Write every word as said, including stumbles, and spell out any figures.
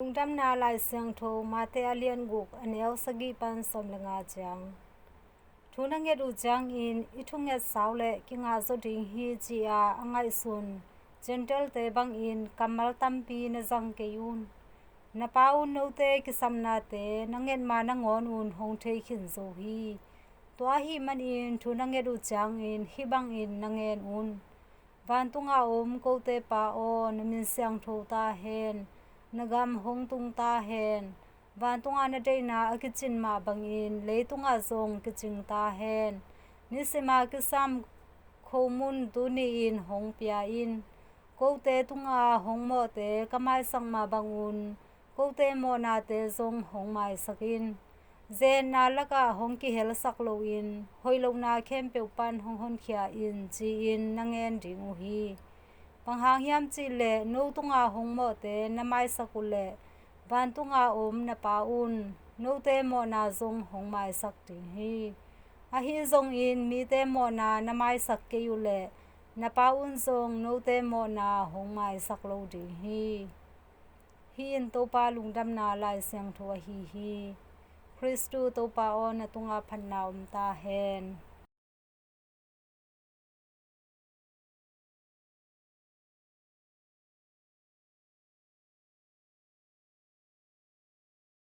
Lungdamna Lai Siangtho Mate a lian guk, a neu sagih pan sawm le nga ciang. Thu na nget uh ciangin i thunget sau le kingah zaw ding hi, ci-a a ngaihsun Gentile-te bangin kammal tampi na zang kei un. Na Pa un note kisapnate na nget ma nangawn un hong thei khin zo hi. Tua ahih manin thu na nget uh ciangin hih bangin na ngen un: Vantunga om kote Pa aw, na min siangtho ta hen. Na gam hong tung ta hen. Vantunga na deihna a kicin mah bangin leitungah zong kicing ta hen. Nisima kisam khomun tuni-in hong pia in. Kote tunga hong mawhte ka maisak mah bangun kote mawhnate zong hong maisak in. Ze-etna lakah hong kihelsak loin hoih lohna khempeuh pan hong honkhia in, ci-in na ngen ding uh hi. Bang hang hiam cih leh no tunga hong mawhte na maisak uh leh vantunga om na Pa un note mawhna zong hong maisak ding hi. Ahi zongin mite mawhna na maisak kei uh leh na Pa un zong note mawhna hong maisak lo ding hi. Hih in Topa lungdamna Lai Siangtho ahi hi. Khristu Topa aw, na tungah phatna om ta hen.